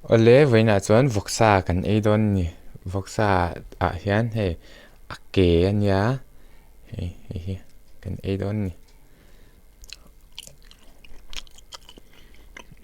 Awle vawiinah chuan vawksa kan ei dawn a ni vawksa ah hian hei a ke a nia hei hei hi kan ei dawn a ni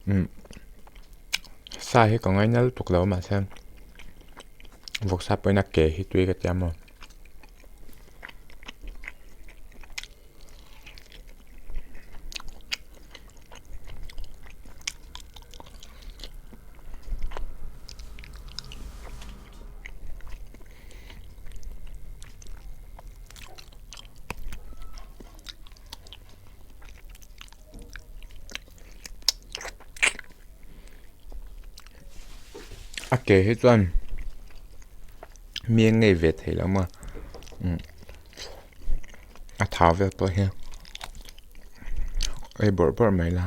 umm sa hi ka ngaina lutuk lo mahse vawksa pawhin a ke hi tui ka tia maw. A ke hi chuan mi a ngei ve thei lo maw umm a thau vel pawh hi ei bawrh bawrh mai la.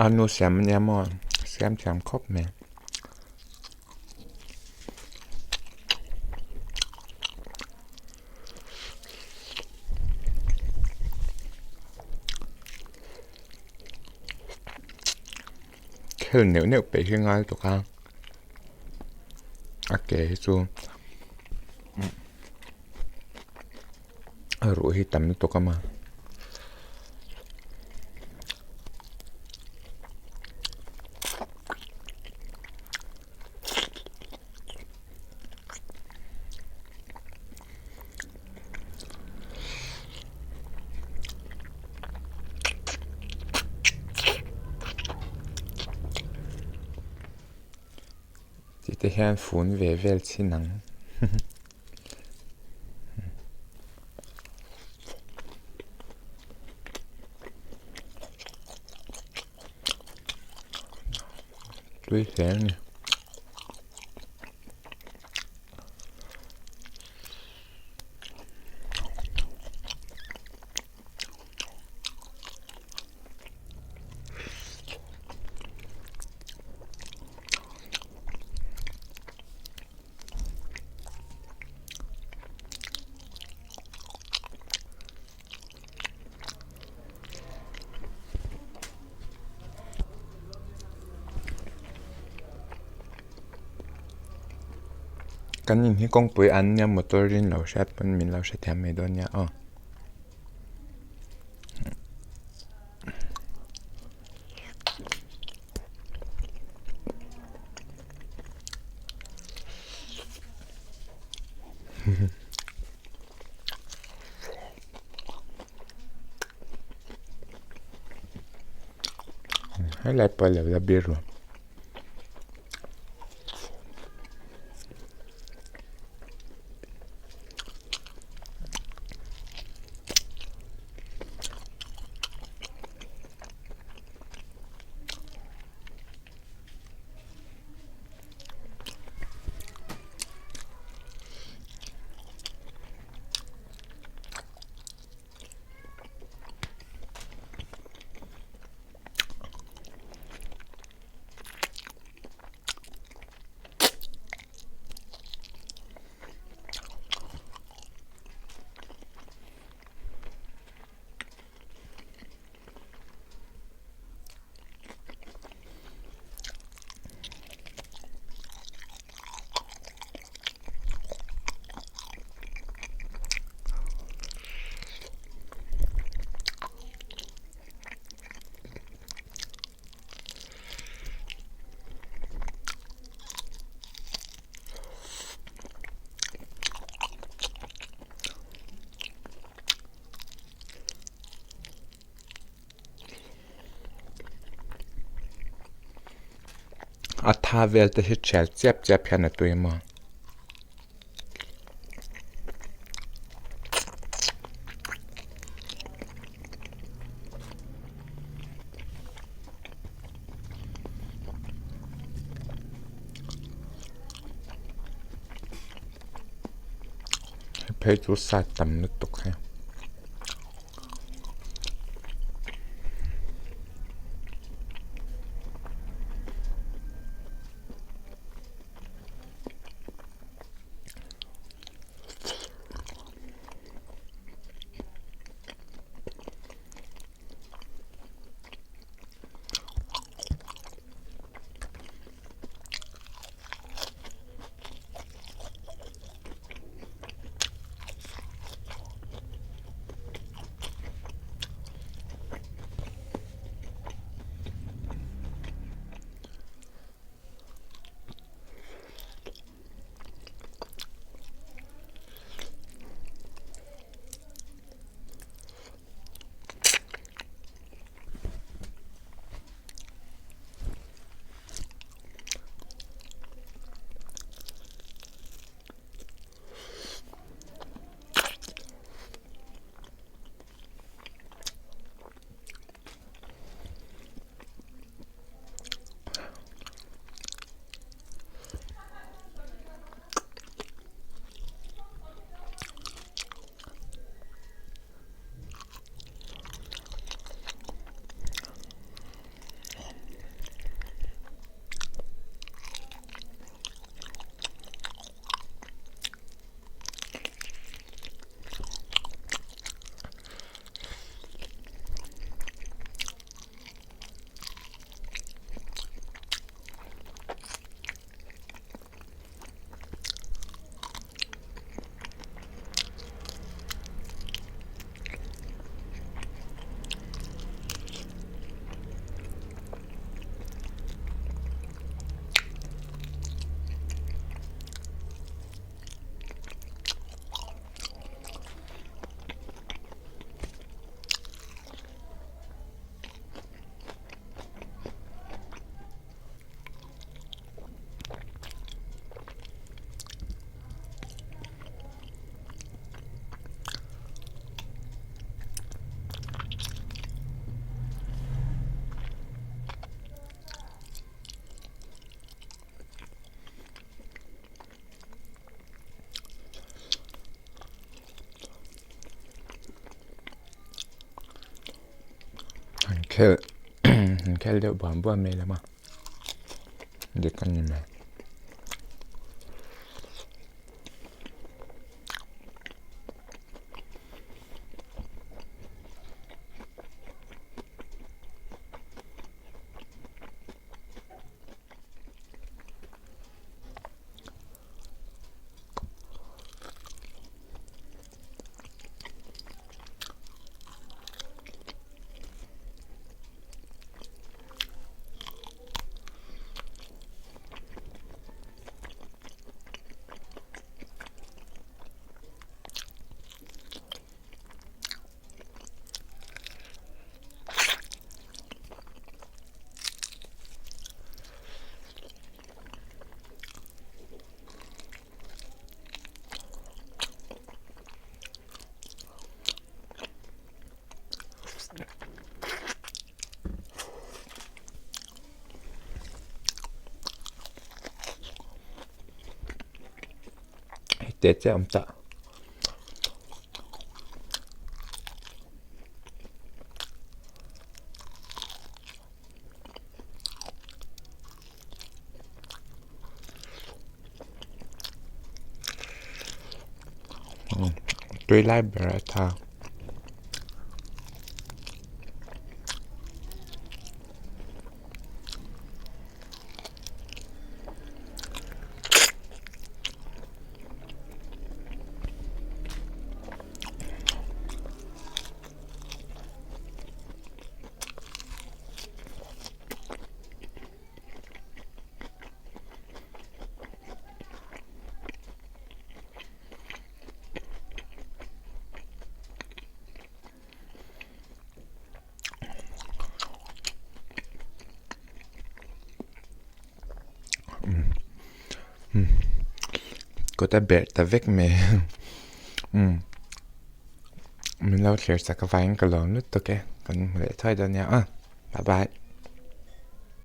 A nu siam ania maw siam thiam khawp mai. Khel neuh neuh peih hi ngai lutuk a a ke hi chu a ruh hi tam lutuk a maw. Tih te hian fun ve vel chhin ang tui hle a ni. Kan in hi kawngpui an nia motor in lo hriat pawn min lo hrethiam mai dawn nia aw. Helai pawh a lo la bir lo. A tha vel te hi thial chiap chiap hian a tui maw. phei chu sa tam lutuk hei. An khel an khel deuh buam buam mai lam a dik a ni mai. Te te awm ta. Tui lai ber a tha. Kut a berh ta vek mai umm min lo thlir chak avangin ka lawm lutuk e kan hmu leh thuai dawn nia aw bye bye.